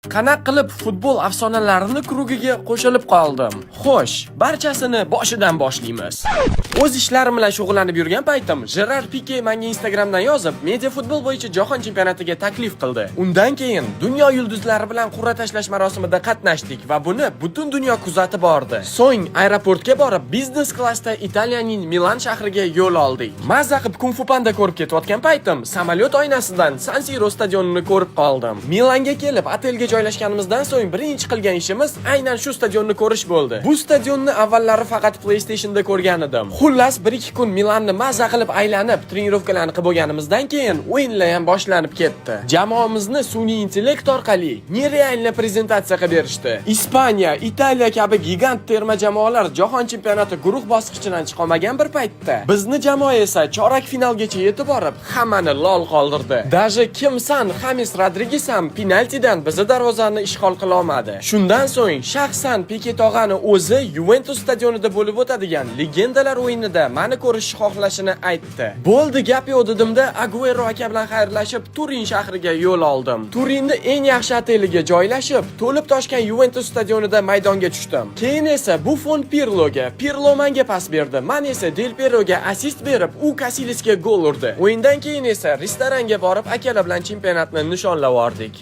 Qanaqa qilib futbol afsonalarini круг iga qo'shilib qoldim? Xo'sh, barchasini boshidan boshlaymiz. O'z ishlarim bilan shug'ullanib yurgan paytim Jerar Pike menga Instagramdan yozib, media futbol bo'yicha jahon chempionatiga taklif qildi. Undan keyin dunyo yulduzlari bilan qur'a tashlash marosimida qatnashdik va buni butun dunyo kuzatib bordi. So'ng aeroportga borib, biznes klassda Italiyaning Milan shahriga yo'l oldik. Mazza qilib Kung Fu Panda ko'rib ketayotgan paytim samolyot oynasidan San Siro stadionini ko'rib qoldim. Milanga kelib, otelga joylashganimizdan so'ng birinchi qilgan ishimiz aynan shu stadionni ko'rish bo'ldi. Bu stadionni avvallari faqat PlayStationda ko'rgan edim. Xullas, 1-2 kun Milanni mazza qilib aylanib, trenirovkalarni qilib bo'lganimizdan keyin o'yinlar ham boshlanib ketdi. Jamoamizni sun'iy intellekt orqali нереально prezentatsiya qilib berishdi. Ispaniya, Italiya kabi gigant terma jamoalar jahon chempionati guruh bosqichidan chiqa olmagan bir paytda, bizni jamoa esa chorak finalgacha yetib borib, hammani lol qoldirdi. Даже kimsan Xames Rodriges ham penaltidan bizni darvozani ishg'ol qila olmadi. Shundan so'ng shaxsan Pike tog'ani o'zi Juventus stadionida bo'lib o'tadigan legendalar o'yinida mani ko'rishni xohlashini aytdi. "Bo'ldi, gap yo'q", dedimda, Aguero aka bilan xayrlashib, Turin shahriga yo'l oldim. Turinni eng yaxshi oteliga joylashib, to'lib toshgan Juventus stadionida maydonga tushdim. Keyin esa Buffon Pirloga, Pirlo menga pas berdi. Man esa Del Pieroga assist berib, u Casillasga gol urdi. O'yindan keyin esa restoranga borib, akalar bilan chempionatni nishonlab yordik.